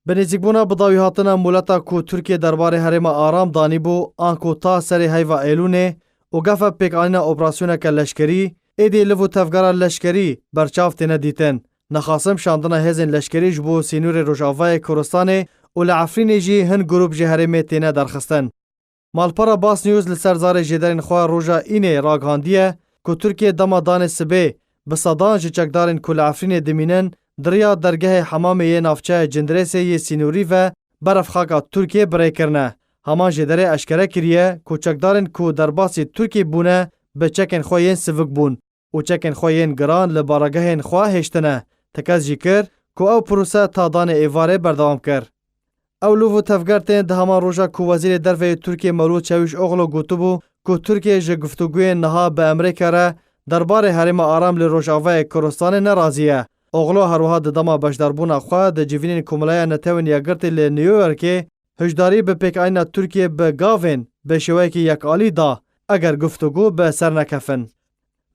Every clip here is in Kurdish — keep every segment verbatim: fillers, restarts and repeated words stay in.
Bi nêzîkbûna bidawîhatina moleta ku Tirkiye derbarê herêma Aram danîbû, anku ta serê heyva Êlûnê û gefa pêkanîna operasyoneke leşkerî, êdî liv û tevgera leşkerî berçav têne dîtin. Nexasim şandina hêzên leşkerî ji bo sînorê Rojavayê Kurdistanê û li Efrînê jî hin grûp ji herêmê têne derxistin. Malpera Bas News li ser zarê jêderên xwe roja Înê ragihandiye ku Tirkiye dema danê sibê bi sedan ji çekdarên ku li Efrînê dimînin di riya dergehê hemamê yê navçeya Cindirêsê yê sînorî ve berevxaka Tirkiye bi rê kirine. Heman jêderê eşkere kiriye ku çekdarên ku derbasî Tirkiye bûne bi çekên xwe yên sivik bûn û çekên xwe yên giran li baragehên xwe hêştine. Tekez jî kir ku ew prose ta danê êvarê berdewam kir. Ew liv û tevger tên di heman roja ku Wezîrê Derve yê Tirkiyê Mevlût Çavîşoglu gotibû ku Tirkiye ji guftûguyên niha bi Amerîka re derbarê herêma Aram li Rojavayê Kurdistanê nerazî ye. Oglu herwiha di dema beşdarbûna xwe di civînên Komeleya Netewên Yekgirtî li New Yorkê hişdarî bi pêkanîna Tirkiye bi gavên bi şêweyekî yekalî da, eger guftûgû bi ser nekefin.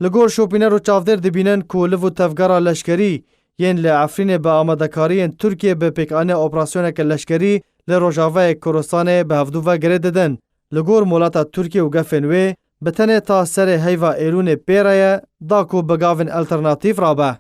Li gor şopîner û çavdêr dibînin ku liv û tevgera leşkerî yên li Efrînê bi amadekariyên Tirkiye bi pêkanîna operasyoneke leşkerî li Rojavayê Kurdistanê bi hevdû ve girê didin. Li gor molata Tirkiye û gefên wê, bi tenê ta serê heyva Êlûnê pê re ye, da ku bi gavên alternatîf rabe.